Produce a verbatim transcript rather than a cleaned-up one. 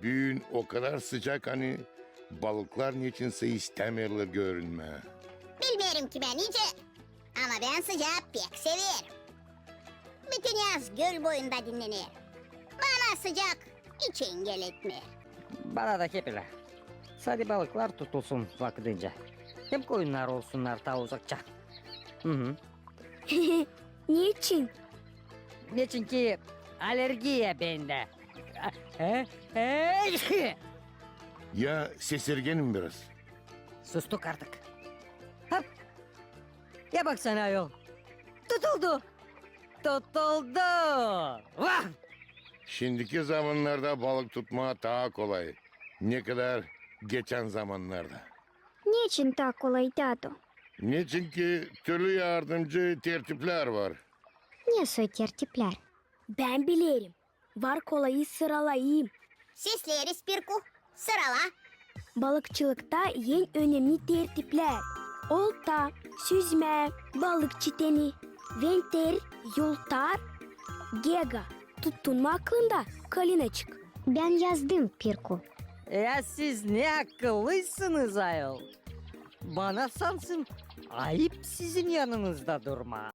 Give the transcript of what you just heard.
Büün o kadar sıcak, ani balıklar neçinsä istämeerlär görünmää. Bilmeerim kimä nicä, ama bän sıcaa pek severim. Bütün yaz göl boyunda dinnenerim. Bana sıcak hiç engel etmeer. Bana da hep ölä. Sade balıklar tutulsun vakıdınca. Hem koyunnar olsunnar taa uzakça. Hı hı. Neçin? Neçinki alergiya bendä. He? He? Ya sesirgenim biraz? Sustuk artık. Hop! Ya baksana ayol. Tutuldu! Tutuldu! Vah! Şindiki zamannarda balık tutmaa taa kolay, ne kadar geçän zamannarda. Neçin taa kolay, tato? Neçinki türlü yardımcı tertiplär var. Ne soy tertiplär? Bän bilerim. Var kolayı sıralayım. Sesleeriz, Pirku. Sırala. Balıkçılıkta en önemni tertiplär: olta, süzmä, balık çiteni, venter, yultar, gega. Tuttun mu aklında, Kalinaçık? Bän yazdım, Pirku. Ya siz ne akıllıysınız ayol. Bana sansın ayıp sizin yanınızda durmaa.